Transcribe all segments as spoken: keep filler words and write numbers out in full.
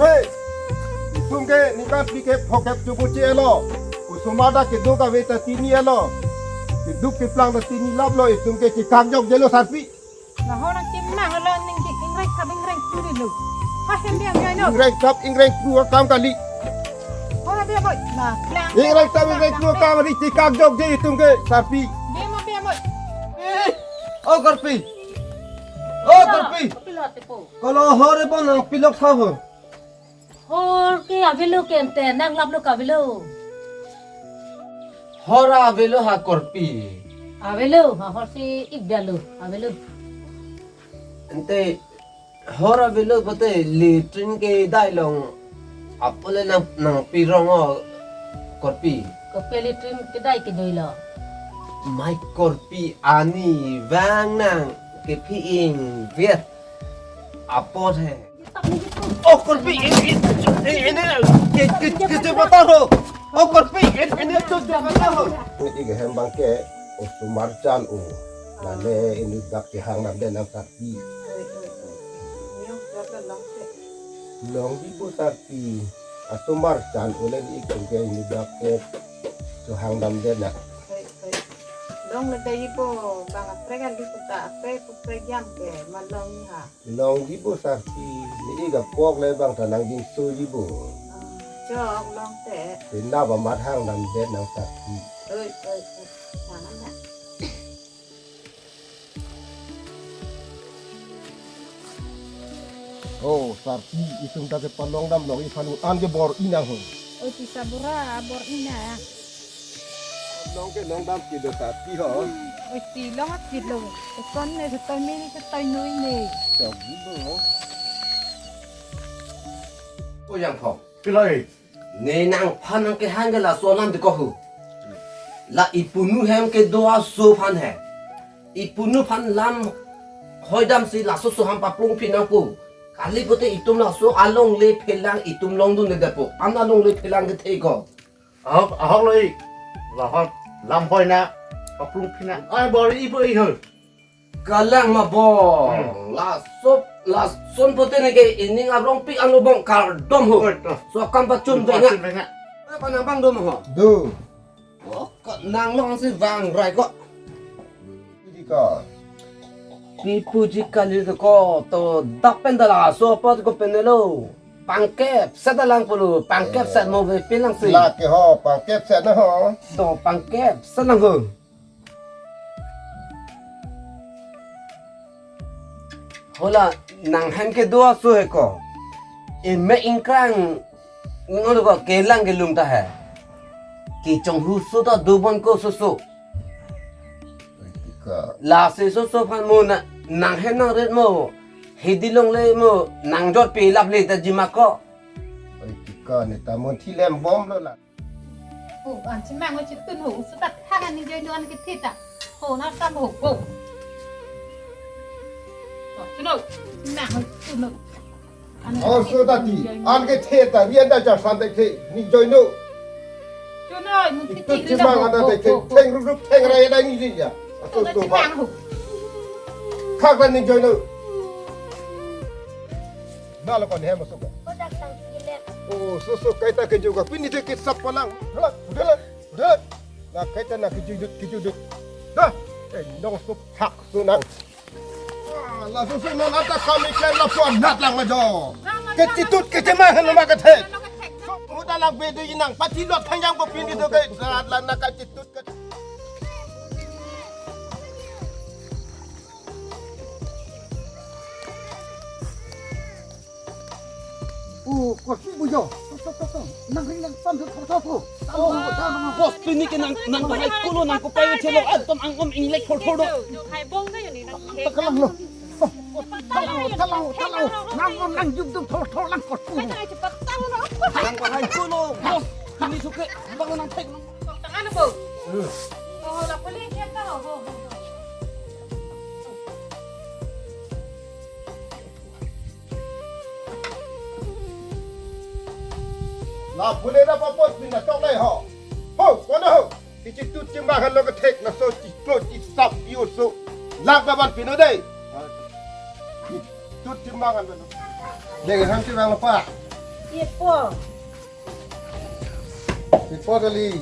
Hey, itum ke ningkan phlikep phokep chubuchi elo. Osomar ta keduk ave ta tini elo. Keduk keplang ta tini laplo, itum ke chekak jokjelo sarpi. Lahor nangkemang lo, ning ingrai kap ingrai kru lo. Ha, hem biang biang lo. Ingrai kap ingrai kru akam kali. Hora biang boy. Nah, klang. Ingrai kap ingrai kru akam kali, chekak jokje itum ke sarpi. Biang boy, biang boy. Eh, oh, Korpi. Oh, Korpi. Kopilo tepo. Kolo hore bon nangpilok tha ho. Hor ke avelo ke ante, nang laplo ke avelo. Hor avelo ha Korpi. Avelo, ha hor si ik dia lo, avelo. Ante hor avelo pote latrine kedai along apot le nang, nangpirong o Korpi. Kopi latrine kedai kedoilo. Mai Korpi ani vang nang kepi-ing vet apot he. Oh, Korpi, ini, ini, ini, ini, ke, ke, ke, ke, mata ho. Oh, Korpi, ini, ini, ke, ke, mata ho. Ini ke hem abang ke, osomar chan-o. Lale ini dak kehang nam den nang sarpi. Longji po sarpi. Osomar chan-o le ini ke, ke ini dak ke kehang nam den nang. Long le dei po, bang aprek ali puta, aprek, aprek jam ke, malong ha. Longji po sarpi, ne ik apok le bang ta nangdingsoji po. Ah, chok long te. Penap amat hang nam den nang sarpi. Oi, oi, oi. Mana ya? Oh, sarpi, itum ta kepalong damlong iphan un-an ke bor-i nang ho. Oi, pisa bura, bor-i na. Long ke long dam kilo sarpi ho. Oi, ti long akilo. Ekon ne setoi me ne setoi noi ne. Chokji po. Ko yang phong. Pilai. Ne nangphan nangkehang ke laso alam de ko hu. La ipunu hem kedo aso aphan he. Ipunu aphan lam hoi damsi laso aso aphan paplung phi nangpo. Kali pote itum laso alongle phelang itum longdunde po. An alongle phelang kethe ko. Ahok, ahok lo ik. Lahor lam hoi na, paplung phi na. Ai bor-i po ik ho. Kalang ma bong. Hmm. Laso, lason pote ne ke ining arongpi anu bong kardom ho. Oi, to. So kam pachun. Pachun benga. Benga. Eh, ko nang bang do ma ho? Do. Oh, ko nang long si vang rai ko. Di ko. Pi puji kali ko to dak pen da laso apot ko pen lo. Pangkep set alang pulo, pangkep set mo ve pilang si. La ke ho, pangkep set na ho. To pangkep set lang ho. Hola, nang hem kedo aso he ko. Eme ingkrang, ngol ko kelang kelung ta he. Kechonghu so ta dobon ko soso. Oi, ti ko. Lasi soso aphan mo na, nang hem nang ret mo. Hidi longle mo, nangjot pe lap le ta jima ko. Oi, ti ko, ne ta mo thilem bomlo la. Oh, an chemang oi chitun ho, so ta tharan ni joi no an kethe ta. Ho na kam ho ko. Oh, chino, chemang oi chitun ho. An Oh, so ta ti, an kethe ta, rian da jar san te the, ni joi no. Chino, mun Itu thiti chemang ri da ada ho, te the, ho, ho. Theng rup rup, theng rai da ni ri ya. Aso Oh, so ba. Chemang ho. Khak da ni joi no. Na lo kon hem so ko. Kodak tang kilet. Oh, so so kaita ke juga. Pini de kit sap palang. Dala, dala, dala. Na kaita na kijudut, kijudut. Dah. Eh, nong so phak so nang. Ah, la so so non ata kami ke la puan nat lang ma jo. Kechitut kechemang lo ma kethe. So, muda lang bede inang. Pati lot panjang ko pini do ke. La, la na kechitut ke. Oh, kosi bujo. Tok, tok, tok, tok. Nang ring nang pam tok, tok, tok. Oh, bos, pini ke nang, nang bahai kulo, nang kopai chelo. Atom ang om inglek thor thor do. Hai bong kayo ni nang. Takalang lo. Thalang, thalang, thalang. Nang om nang jum jum thor thor lang kot. Nang bahai kulo, bos. Pini suke, bang nang thek nang. Tangan bo. Oh, la puli dia ka ho, ho, ho. La pule da papot pina tok lai ho. Ho, kono ho. Kechitut chemang lo kethek na so chiklo chisap yo so. Lak da ban pino dei. Chitut chemang lo. Dei ham chemang lo pa. Ipo. Ipo kali.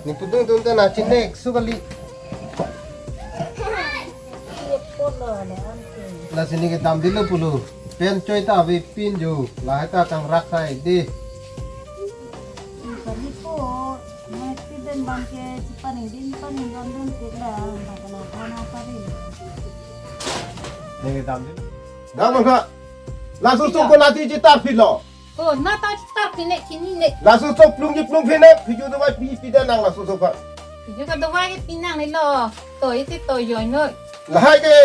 Ningpudun tun ta nangchinek su kali. Ipo lo ne anke. Lasi neke damdelo pulo. Pen choi ta ave pin jo. Lahai ta tangrak sai dei. Kali po. Nangpudun abang ke si paning din paning don don ke la. Bang ke la kana pari. Neke damdelo. Dang mangha. Laso so ko nati chetar philo. Oh, nata chetar phine chini ne. Laso so plung ji plung phine, phiju dovai pi pi da nang laso so pa. Phiju ka dovai ke pinang ne lo. Toi te toi joi noi. Lahai ke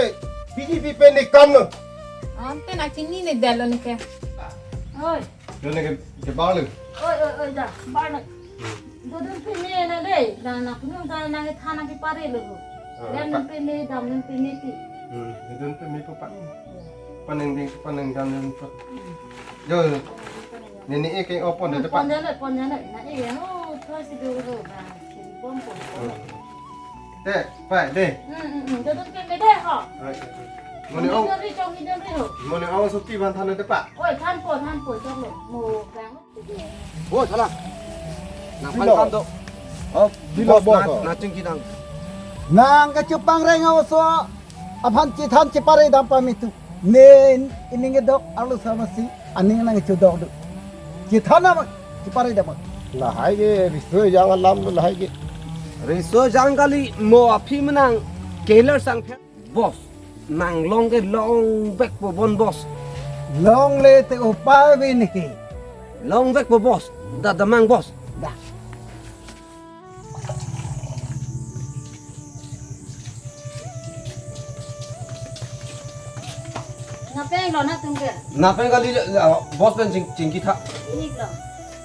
P G P pen ne kam lo. Ante nangchini ne dalo ne ke. Oi. Lo ne ke, ke bang lo. Oi, oi, oi, da, bang lo. Dodun peme na dei, na na punung ta nangkethan nangkepare lo. Ah, dan pa- peme, damdun peme ti. Hmm, dodun peme ko pa. Paning ding, paning damdun pa. Jo, nini e ke opon de pa. Pon jalo, pon jalo. Na e no, thua si dolo, na si bom pon. Hmm. Te, pa dei. Hmm, hmm, hmm. Dodun peme dei ho. Ai, ai, ai. Mone ong. Jong ri, jong ri ho. Mone ong sopi ban than de pa. Oi, thanpo, thanpo, jong lo. Mo bang. Oh, salah. Nangphan kam do. Oh, bilo bos, bos, na, oh. Nangchingki nang. Nang kachepangreng aso aphan chethan chepare dam pame tu. Ne ining kedok arloso masi aning nangchedok do. Chethan na chepare dam. Lahai ke riso ejang alam do lahai ke. Riso ejang kali mo aphi menang keler sang phe. Bos, nang long ke longvekpo bon bos. Longle te upai ave neke. Longvekpo bos, da damnang bos. Da. Napeng lo na tum ke? Napeng kali, ah, bos pen ching, chingki tha. Inik lo.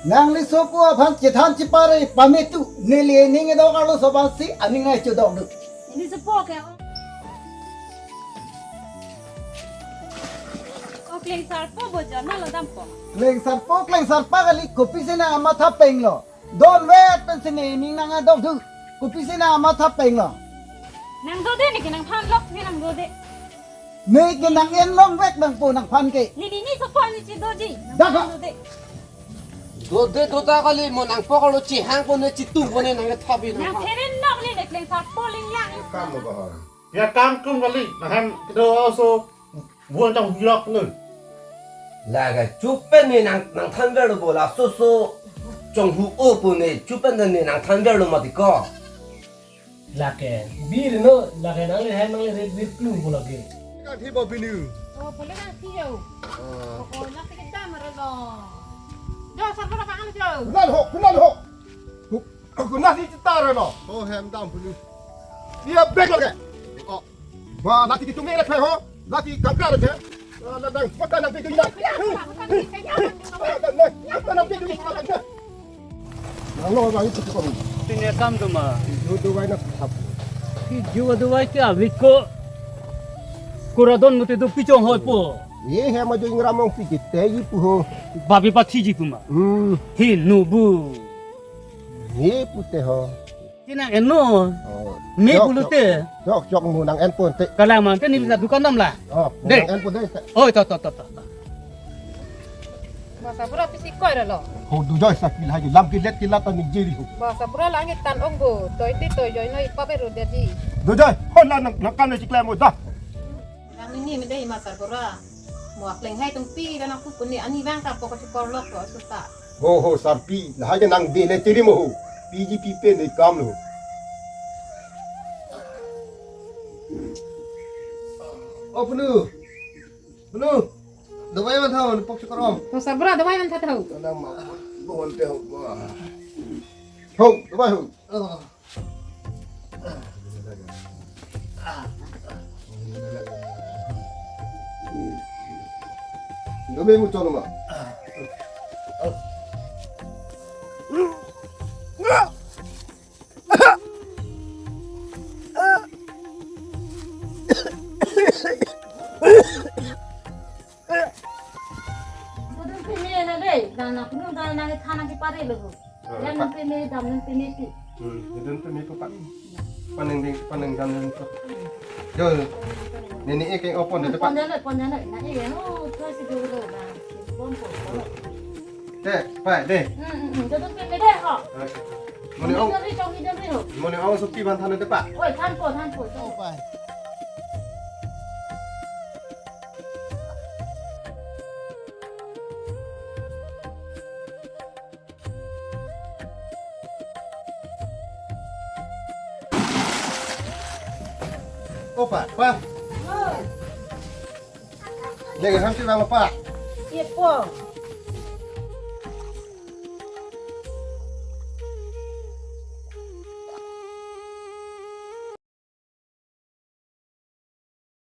Nangli so ko aphan chethan chepare pame tu neli ining kedok arloso masi aning nangchedok do. Neli so po ke. O klengsarpo bo jana lo dampo. Klengsarpo, klengsarpa kali kopisi nang amatha peng lo. Don vet pensi ne ining nangkedok do. Kopisi nang amatha peng lo. Nang do de neke nangphan lok ne nang do de. Neke nang en longvek nangpo nangphan ke. Nini ni so po ni si doji. Nang da phan ka. Do de. Dode dota kali mo nangpok lo chihang po ne chitung po ne nangkethapi nang. Nang pheren nok li ne klengsarpo linglang. Kam lo bahon. Ya kam kum kali. Nahem kedo aso. Buan chang huyok nu. Lake chupen ne nang, nangthanver lo bo laso so. Chonghu o po ne chupen ne nangthanver lo mati ko. Lake, bir no, lake nangli hai nangli red bir klung po lake. Nang thi bo bini. Oh, pule nang thi yo. Ah. Oh, nang thi kita mare lo. Jo, sarbura pangan jo. Kunal ho, kunal ho. Ku, kunal thi kita re lo. Oh, hem dam bini. Dia bek lake. Oh. Ba, lati kitung le ho. Lati kangkar le. Ah, la dang, mata nang pitu ina. Mata nang pitu ina. Nang lo bang itu ko. Pine kam do ma. Ju dovai na thap. Ki ju dovai ke avik ko. Kuradon mute do pichong hoi po. Ye he ma jo ingram ong pi kite yi pu ho. Babi pathi ji pu ma. Hmm. Hi nubu. Ye pute ho. Ti nang enno. Oh. Me chok, bulu chok, te. Chok, chok mu nang en pon te. Kalang man te ni bisa dukan dam la. Oh, de. Nang en pon te. Oi, to, to, to, to. Basa pura pisi koi ra lo. Ho du joi sa pil haji lam kilet kilat ta ni jiri ho. Basa pura langit tan ong bo. Toi te toi joi noi pa be ro de di. Du joi. Ho la nang nang kan ni chiklem mo da. Nang ni ni me de ma sarbura. Mo akleng hai tung pi dan aku puni ani bang ta pokok chikor lok to suta. Ho, ho, sarpi, lahai ke nang de le chiri mo ho. P G P pen ne kam lo. O punu. Punu. Dovai man tha, pok chikor om. To sarbura dovai man tha tha. Tana ma. Bon te ho ba. Ho, dovai ho. Oh. Dome mu cholo ma. Dodun peme na dei, dan na punu dan na ke thana ke pare lo. Ah, dan pa- peme, dan peme ti. Hmm, dodun peme ko pa. Paning ding, paning dan dan ko. Jo, nini e ke opon de pa. Pon jalo, pon jalo. Na e, oh, thua si dolo na. Te, pai, de. Hmm, hmm, hmm. Jadon pe me de ho. Mane ong, Jadon ri chong, jadon ri ho. Mane ong sopi ban than te pa. Oi, thanpo, thanpo. Oh, pai. Oh, pa, pa. Oi. Neng ham si bang pa. Ye po.